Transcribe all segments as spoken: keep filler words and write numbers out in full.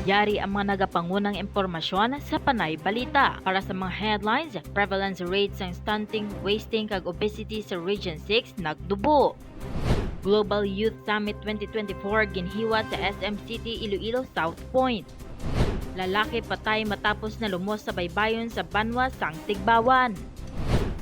Yari ang mga nagapangunang impormasyon sa Panay Balita. Para sa mga headlines, prevalence rate sang stunting, wasting, kag obesity sa Region six nagdubo. Global Youth Summit twenty twenty-four ginhiwat sa S M City Iloilo South Point. Lalaki patay matapos nalumos sa baybayon sa banwa sang Tigbawan.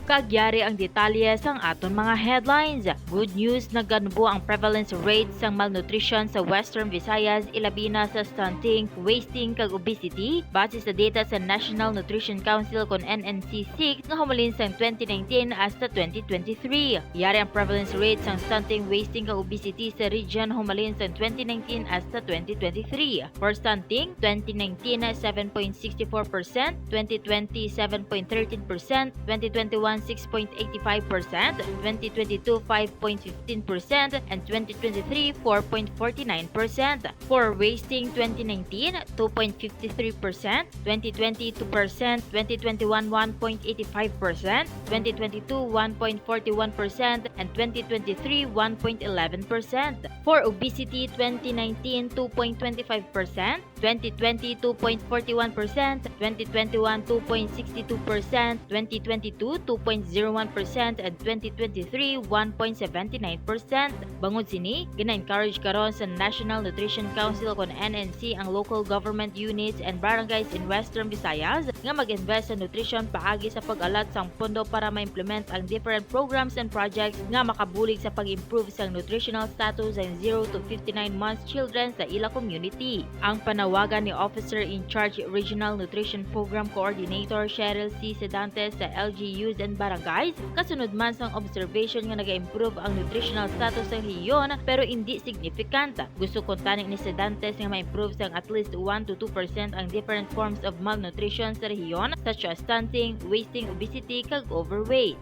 Kag yari ang detalye sang aton mga headlines. Good news, naganubo ang prevalence rate sang malnutrition sa Western Visayas, ilabi na sa stunting, wasting, kag obesity, base sa data sa National Nutrition Council kon N N C six nga humalin sang twenty nineteen hasta twenty twenty-three. Yari ang prevalence rate sang stunting, wasting, kag obesity sa region humalin sang twenty nineteen hasta twenty twenty-three. For stunting, twenty nineteen, seven point sixty-four percent, twenty twenty, seven point thirteen percent, twenty twenty-one, six point eighty-five percent, twenty twenty-two, five point fifteen percent, and twenty twenty-three, four point forty-nine percent. For wasting, twenty nineteen, two point fifty-three percent, twenty twenty, two percent, twenty twenty-one, one point eighty-five percent, twenty twenty-two, one point forty-one percent, and twenty twenty-three, one point eleven percent. For obesity, twenty nineteen, two point twenty-five percent, twenty twenty, two point forty-one percent, twenty twenty-one, two point sixty-two percent, twenty twenty-two, two point zero one percent, and twenty twenty-three, one point seventy-nine percent. Bangod sini, gina-encourage karon sa National Nutrition Council kon N N C ang local government units and barangays in Western Visayas nga mag-invest sa nutrition paagi sa pag-alat sang pondo para ma-implement ang different programs and projects nga makabulig sa pag-improve sang nutritional status sang zero to fifty-nine months children sa ila community. Ang panawagan ni Officer in Charge Regional Nutrition Program Coordinator Cheryl C. Sedantes sa L G Us and Barangays, kasunod man sang observation nga naga-improve ang nutritional status sa rehiyon pero indi significant. Gusto kuntani ni Sedantes nga ma-improve sang at least one to two percent ang different forms of malnutrition sa rehiyon, such as stunting, wasting, obesity, kag overweight.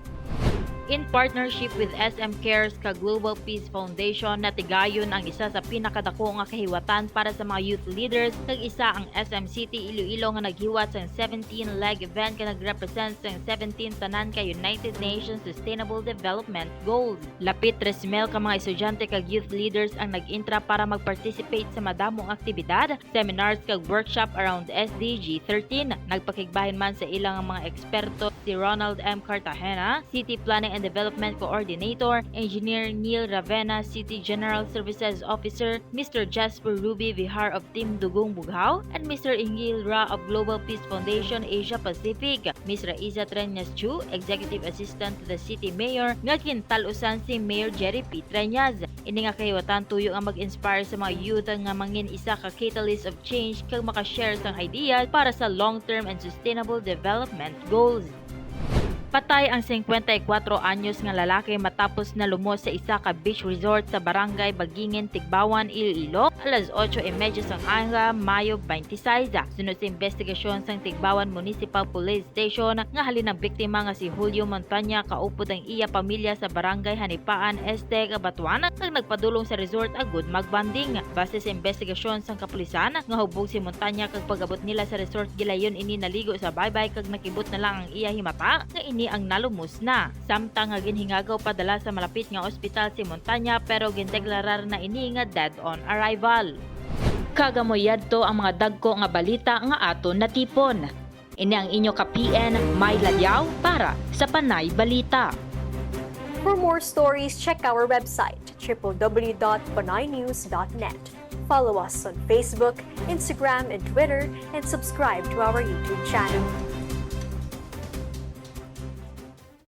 In partnership with S M Cares kag Global Peace Foundation, natigayon ang isa sa pinakadako nga kahiwatan para sa mga youth leaders, kag isa ang S M City Iloilo nga naghiwat sang seventeen leg event nga nagrepresent sang seventeen tanan ka United Nations Sustainable Development Goals. Lapit tres mil ka mga estudyante kag youth leaders ang nag-intra para mag-participate sa madamo nga aktibidad, seminars, kag workshop around S D G thirteen. Nagpakigbahin man sa ila nga mga eksperto si Ronald M. Cartagena, City Planning and Development Coordinator, Engineer Neil Ravena, City General Services Officer, Mister Jasper Ruby Vihar of Team Dugong Bughaw, and Mister Ingil Ra of Global Peace Foundation Asia Pacific. Miss Raiza Treñas Chu, Executive Assistant to the City Mayor, nga gintal-usan si Mayor Jerry P. Treñas. Ini nga kahiwatan tuyo nga mag-inspire sa mga youth nga mangin isa ka catalyst of change kag maka-share sang ideas para sa long-term and sustainable development goals. Patay ang singkwenta y kuwatro anyos nga lalaki matapos nalumos sa isa ka beach resort sa Barangay Bagingin, Tigbawan, Iloilo, alas otso y media sang aga, Mayo twenty-six. Sunod sa investigasyon sang Tigbawan Municipal Police Station nga halin ang biktima nga si Julio Montaña kaupod ang iya pamilya sa Barangay Hanipaan Este, Cabatuan, kag nagpadulong sa resort agud magbonding. Base sa investigasyon sang kapulisan, nga hubog si Montaña kag pag-abot nila sa resort, gilayon ini naligo sa baybay kag nakibot na lang ang iya himata nga ini ang nalumos na. Samtang nga ginhingagaw padala sa malapit nga ospital si Montaña, pero gindeklarar na ini nga dead on arrival. Kag amo yadto ang mga dagko nga balita nga aton natipon. Ini ang inyo ka P N, May Ladiao, para sa Panay Balita. For more stories, check our website, triple W dot panaynews dot net. Follow us on Facebook, Instagram, and Twitter, and subscribe to our YouTube channel.